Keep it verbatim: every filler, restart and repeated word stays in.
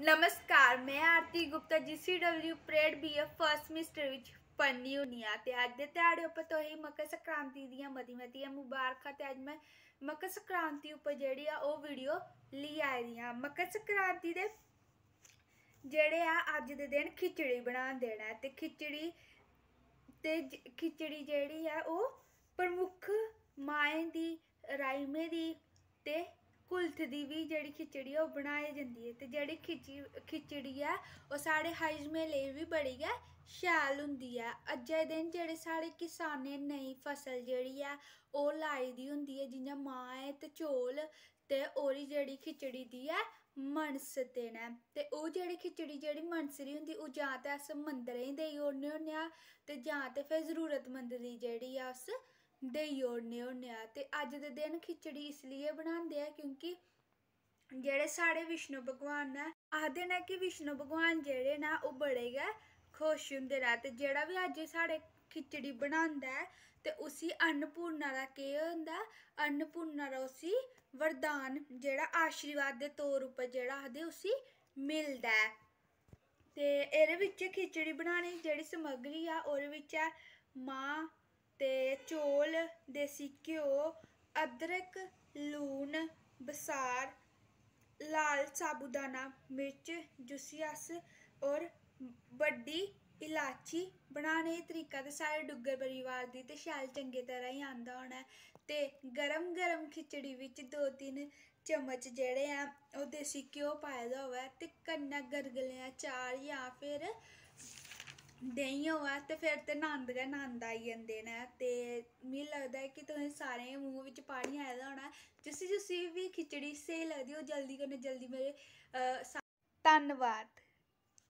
नमस्कार, में Aarti Gupta, G C W parade BA first semester विच पढ़नी होन्नी आं ते अज्ज दे ध्याड़े उप्पर तुसेंगी मकर संक्रांति दियां मती मतियां मुबारखां। ते अज्ज में मकर संक्रांति उप्पर जेह्ड़ी ऐ ओह् वीडियो लेई आई दी आं। मकर संक्रांति दे जेह्ड़े ऐ अज्ज दे दिन खिचड़ी बनांदे न ते खिचड़ी ते ज- खिचड़ी जेह्ड़ी ऐ ओह् प्रमुख माएं दी, राजमें दी ते कुल्थ दी बी जेह्ड़ी खिचड़ी ऐ ओह् बनाई जंदी ऐ। ते जेह्ड़ी खिची खिचड़ी ऐ ओह् साढ़े हाजमे लेई बी बड़ी गै शैल होंदी ऐ। अज्जै दे दिन जेह्ड़े साढ़े किसानें नई फसल जेह्ड़ी ऐ ओह् लाई दी होंदी ऐ, जि'यां मांह् ते चौल, ते ओह्दी जेह्ड़ी खिचड़ी दी ऐ मनसदे न। ते ओह् जेह्ड़ी खिचड़ी जेह्ड़ी मनसदी होंदी ओह् जां ते अस मंदरें गी देई ओड़ने होन्ने आं ते जां ते फिर जरूरतमंद दी जेह्ड़ी ऐ अस देई ओड़ने होन्ने आं। ते अज्ज दे दिन खिचड़ी इसलिए बनांदे ऐ क्योंकि जेह्ड़े साढ़े विष्णु भगवान न, आखदे न कि विष्णु भगवान जेह्ड़े न ओह् बड़े गै खुश होंदे न। ते जेह्ड़ा बी अज्ज साढ़े खिचड़ी बनांदा ऐ ते उसी अन्नपूर्णा दा केह् होंदा? अन्नपूर्णा दा उसी वरदान, जेह्ड़ा आशीर्वाद दे तौर उप्पर जेह्ड़ा आखदे उसी मिलदा ऐ। ते एह्दे बिच्च खिचड़ी बनाने दी जेह्ड़ी समग्री ऐ ओह्दे बिच्च ऐ मांह् ते चौल, देसी घ्यो, अदरक, लून, बसार, लाल साबूदाना मिर्च, जिसी अस होर बड्डी इलाची। बनाने दा तरीका ते साढ़े डुग्गर परिवार दी ते शैल चंगे तरह ही आंदा होना ऐ। ते गरम गरम खिचड़ी बिच्च दो तिन्न चम्मच जेह्ड़े ऐ ओह् देसी घ्यो पाए दा होऐ ते कन्नै गरगलें दा चार जां फिर देहीं होऐ ते फिर ते नंद गै नंद आई जंदे न। ते मिगी लगदा ऐ कि तुसें सारें दे मूंह् बिच्च पानी आए दा होना ऐ। जिसी जिसी बी खिचड़ी स्हेई लगदी ओह् जल्दी कन्नै जल्दी मेरे अ, सा- धन्नवाद।